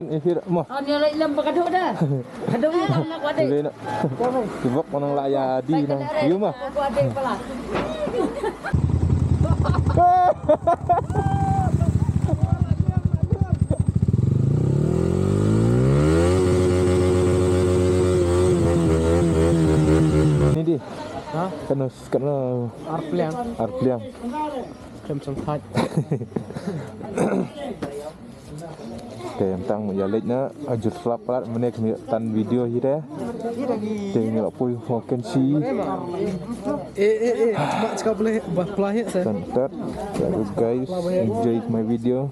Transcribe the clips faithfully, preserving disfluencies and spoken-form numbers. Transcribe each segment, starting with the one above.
Ifir mo. Oh, ni lem ba ka dok dah. Ka dok ni, nak buat dek. Boleh nak. Tibok manang la ya di nang. Yu mah. Buat dek pala. Ni di. Ha? Kena, kena. Arpliang. Arpliang. Kem sengkhat. Te tang ïa leit na, ajur slap palat mene kami tan video hi te. Te ngi la poi ho ken si. Eh, eh, eh, mak cakap boleh, bah, pelah ya, saya. Tan tat. Ya, guys, enjoy my video.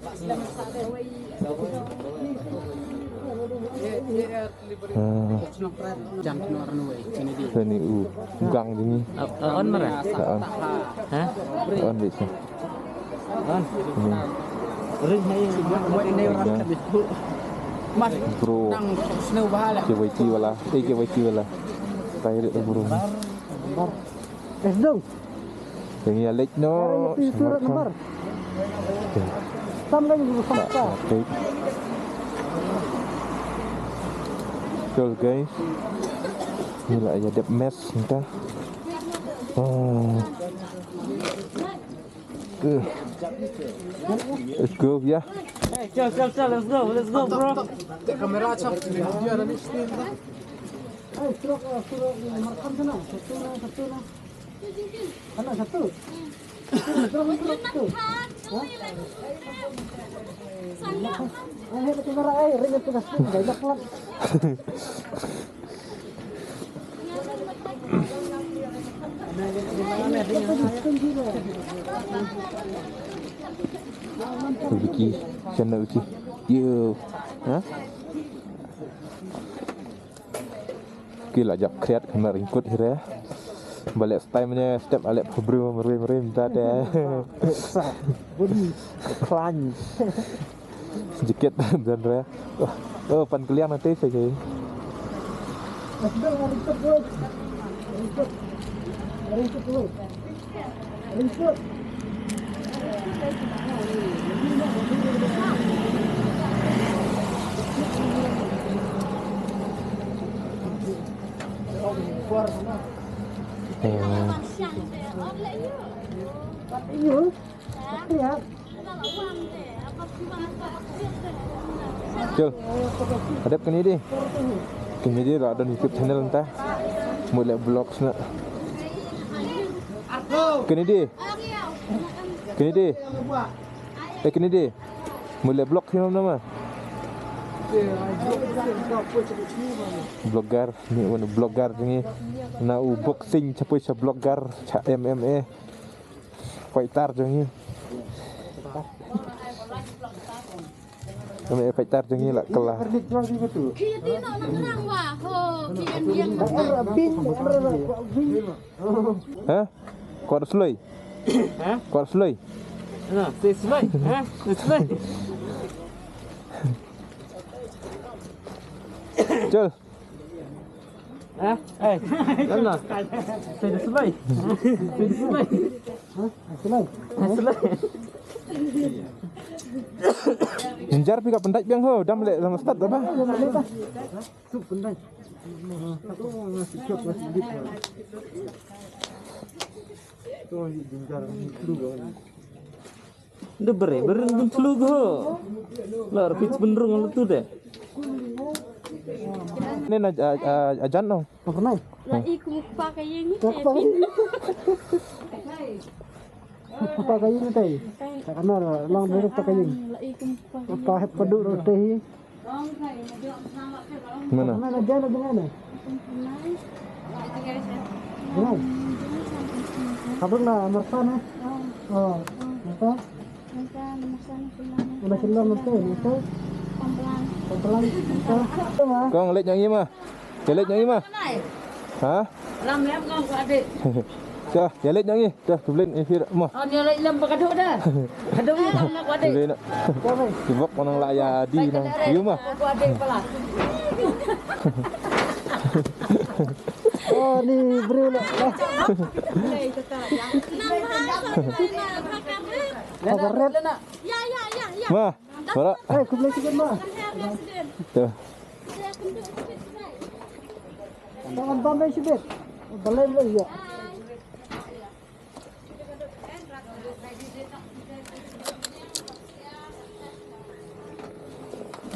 Ah. Jan kena runway, ini dia. Ini u gang ini. Ah, ah, on mara? Ah, on. Ha? On di sini. On. Hmm. Ring hai. Buat ini orang. Ring. Mas. Bro. Nang snow bahala. K Y T wala. Eh, K Y T wala. Tayo dito, bro. Bar. Eh, dong. Yang ya lek no. Surat nomor. Tam lagi dulu. Cool, guys. Ni lah ya dep mes entah. Oh. Let's go, ya. Hey, chill, chill, chill. Let's go, let's go, bro. Kamera cap. Dia ada ni. Ay, truk, ah, truk, ah, markam sana. Satu na, satu na. Ano, satu? Truk, truk, satu. Ha? Ay, ay, ay, ay, ringan ko na satu. Ay, laklan. Vicky, sana Vicky. Yo. Ha? Ki la jap kriat kena ringkut hire. Balik style nya step alep bru meri meri minta deh. Body klan. Jaket dan re. Oh, oh, pan keliang nanti saya. Ringkut, bro. Ringkut. Ringkut, bro. Chul. Hadap kane dei. Kane dei la don YouTube channel nta. Mut leh vlogs na. Kane dei. Kane dei. Eh, kane dei. Mut leh vlog hi nama. Vlogger ni, wan vlogger ni. Na u boxing, cha poi cha vlogger, cha M M A. Fighter jong ngi. Kami fighter jong ngi la kelah. Ha? Kuat seloi. Ha? Kuat seloi. Nah, seloi. Ha? Seloi. Chul. Ha? Eh, mana? Saya dah selai. Saya dah selai. Ha? Selai. Ha, selai. Jinjar phi ka pyndait biang ho, dam leh sama stad apa? Tu pyndait. Tu masih cop masih dik. Tu jinjar ni dulu. Nda bere, bere bun tlu go. Lar pit bun rung tu de. Ni na, a, a, ajan no. Apa nai? La i kum pa ka yeng. Kum pa ka yeng. Kum pa ka yeng tai. Tak kenal, lang bere pa ka yeng. La i kum pa ka yeng. Pa hep padu ro te hi. Mana? Mana dia lagi mana? Mana? Kabel lah, merpan, eh? Oh, merpan. Merpan, merpan, merpan. Merpan, merpan, merpan. Pelan-pelan. Pelan-pelan. Kong, leit nyang i mah. Leit nyang i mah. Ha? Lam lem kong, adik. Dah, leit nyang i. Dah, tu blin, eh, Fir, mah. Oh, ni leh lem ba ka dok dah. Ka dok ni, nak buat dek. Boleh nak. Sibuk manang la ya di nang. Yu mah. Buat dek pala. Oh, ni beri lah. Lah. Karet. Ya, ya, ya, ya. Mah. Ora. Eh, khublei shibun ma. Tuh. Tang ban bam shibit. Balai balai ya.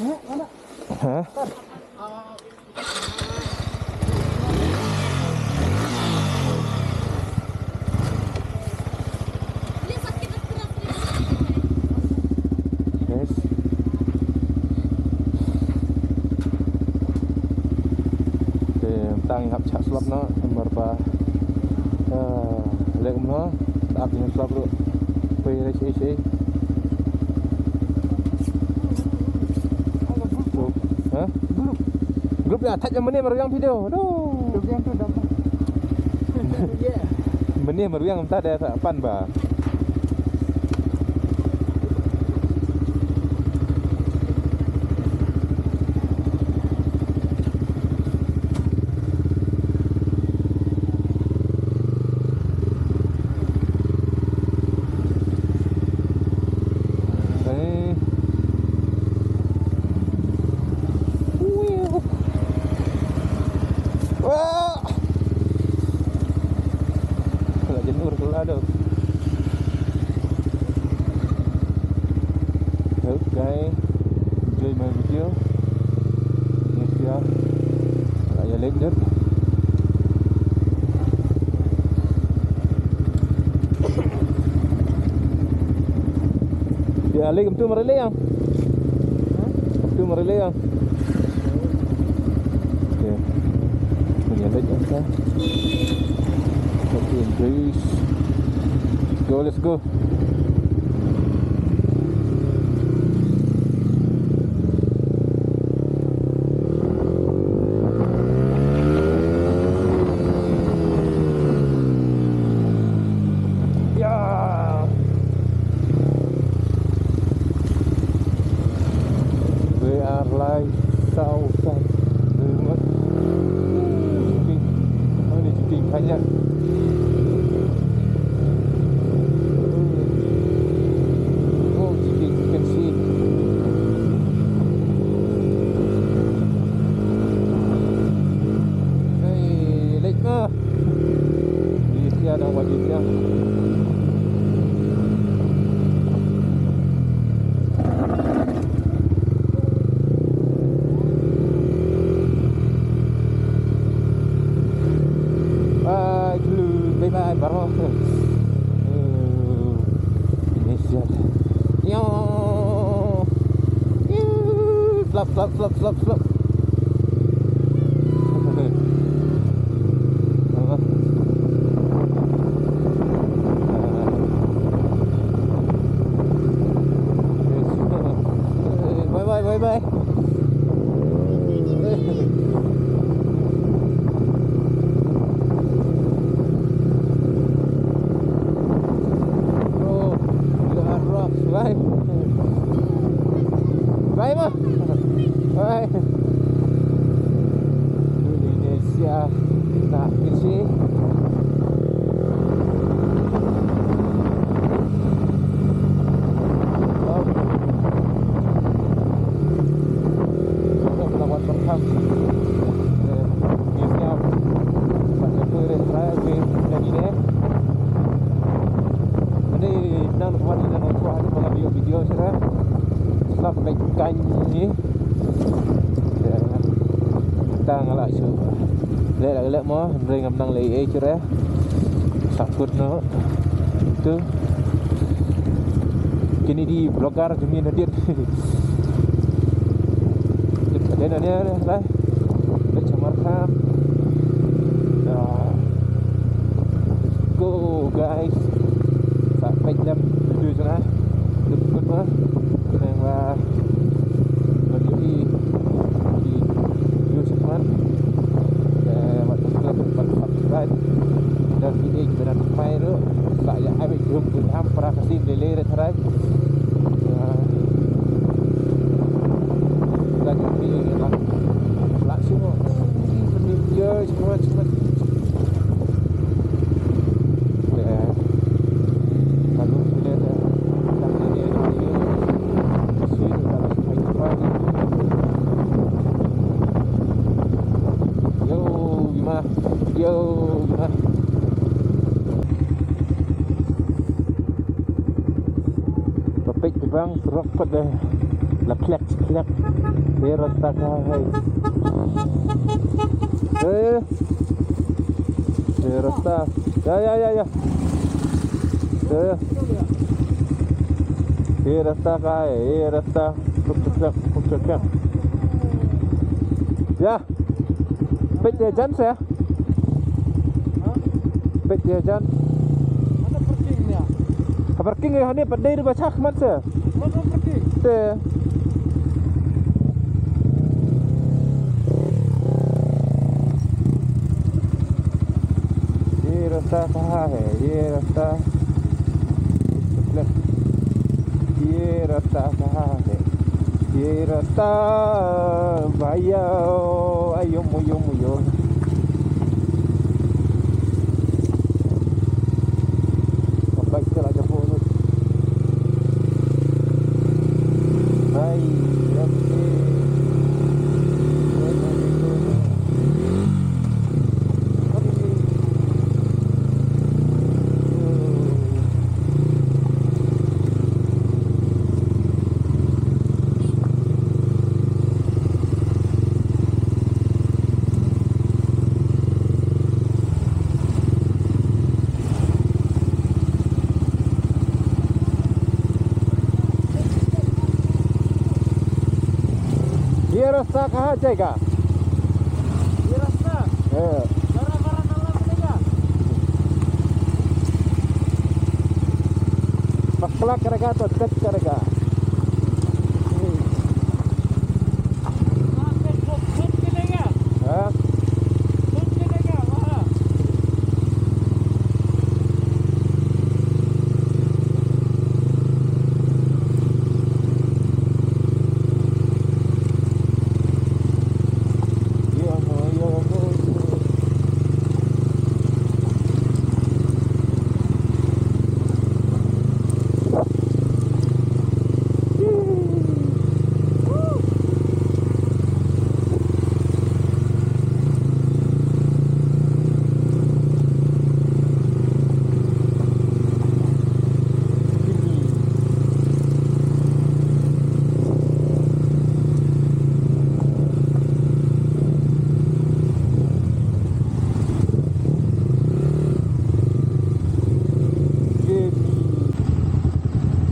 Eh, mana? Hah? Guys. Te tang hap chak slap na, namar ba, ah, lek mo, ap ni slap ruh. Pei re shi shi. Grup. Ha? Grup. Grup ya, thaj mane marwiang video. Aduh. Video tu dah. Mane marwiang ta da pan ba. Wah! Kalau jenuh kalau ada. Hope guys enjoy my video. Yes ya. Lah ya like deh. Ya like tu merelai yang. Tu merelai yang. Okay. Punya like yang sah. Okay, guys. Go, let's go. Yeah. We are live south side. Only you can, you can see. Hey, late na. Di sia dah wajib dia. Bye, bye, bye, bye. Ini siap. Yo. Flap, flap, flap, flap, flap. Bye bye, bye bye. Bro, you are rough, right? Bye, ma. Bye. Indonesia. Nah, ini sih. Tang la shu. Le la le mo, hynrei ngam nang leh ei ei shuh re. Sakut noh. Tu. Kine di vlogger jong ngi na dien. Dien na ne re. Dien Samarkand. Ah. Let's go, guys. Sa peit lem tu jong nga. Duk kut ma. Nang la. Bagi i, i, i, i, Te wat klik button subscribe. Dan video kiba dang thymmai ruh. Sa ïa ai beit jong phi ham para Khasi lei lei re tharai. Ïa. Kita jumpa lagi. Bang rock pat deh. La klek klek. Ye rasta kaha hai. Eh. Ye rasta. Ya ya ya ya. Ya ya. Ye rasta kaha hai. Ye rasta. Klek klek klek klek. Ya. Peit ïa jan seh. Peit ïa jan. Ka parking ïa hangne pat dei ruh ba shah khmat seh. Te. Ye rasta kaha hai, ye rasta. Ye rasta kaha hai. Ye rasta bhaiya, ayo muyo muyo. Bike ka la japoh lut. Hai, okay. ये रास्ता कहाँ जाएगा? ये रास्ता? हाँ। बड़ा, बड़ा नाला मिलेगा। पकला करेगा तो टच करेगा। वहाँ पे खूब, खूब मिलेगा। हाँ। खूब मिलेगा वहाँ।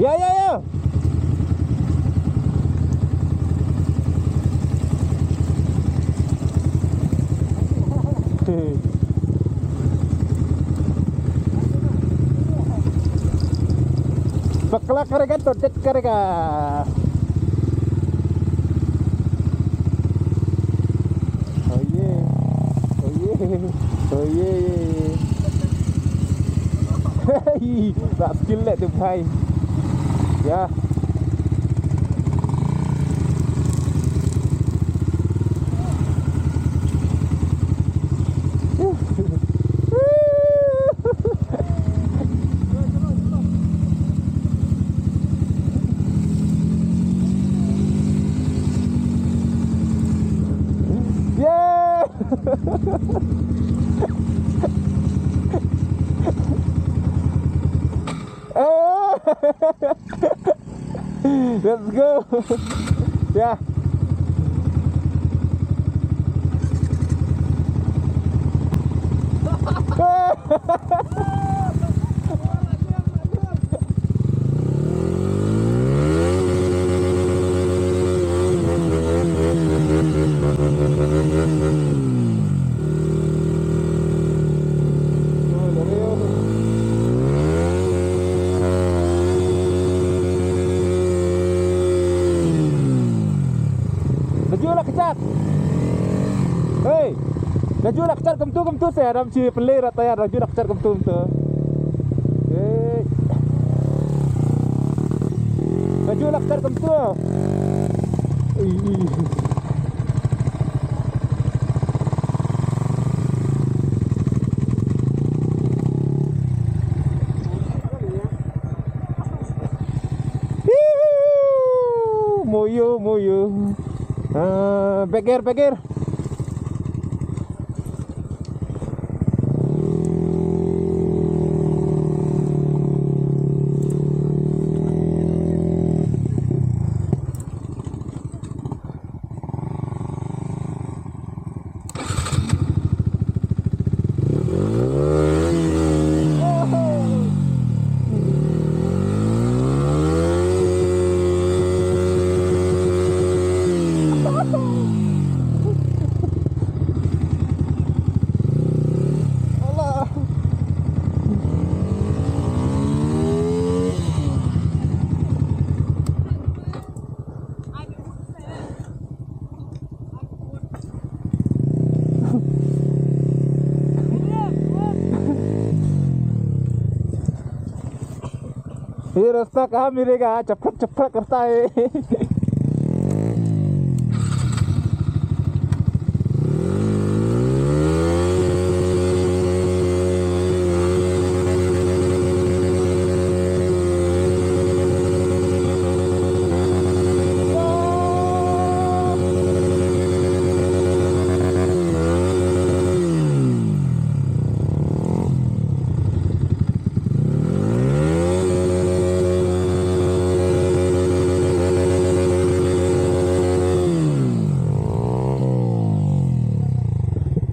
Ya, ya, ya. पकला करेगा तो डेथ करेगा। Oh yeah. Oh yeah. Oh yeah, yeah, yeah. Hey, tak skill lah tu, bhai. Ya. Yeah. Let's go. Ya. Laju lah kejap. Hei. Laju lah kejap, kumtu kumtu seh, ram shi pele rata ya, laju lah kejap kumtu kumtu. Hei. Laju lah kejap kumtu. Ih, ih. Hiu, muyu, muyu. Ah, beger, beger. ये रास्ता कहाँ मिलेगा? चपड़क चपड़क करता है।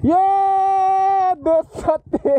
ये दो सत्ते।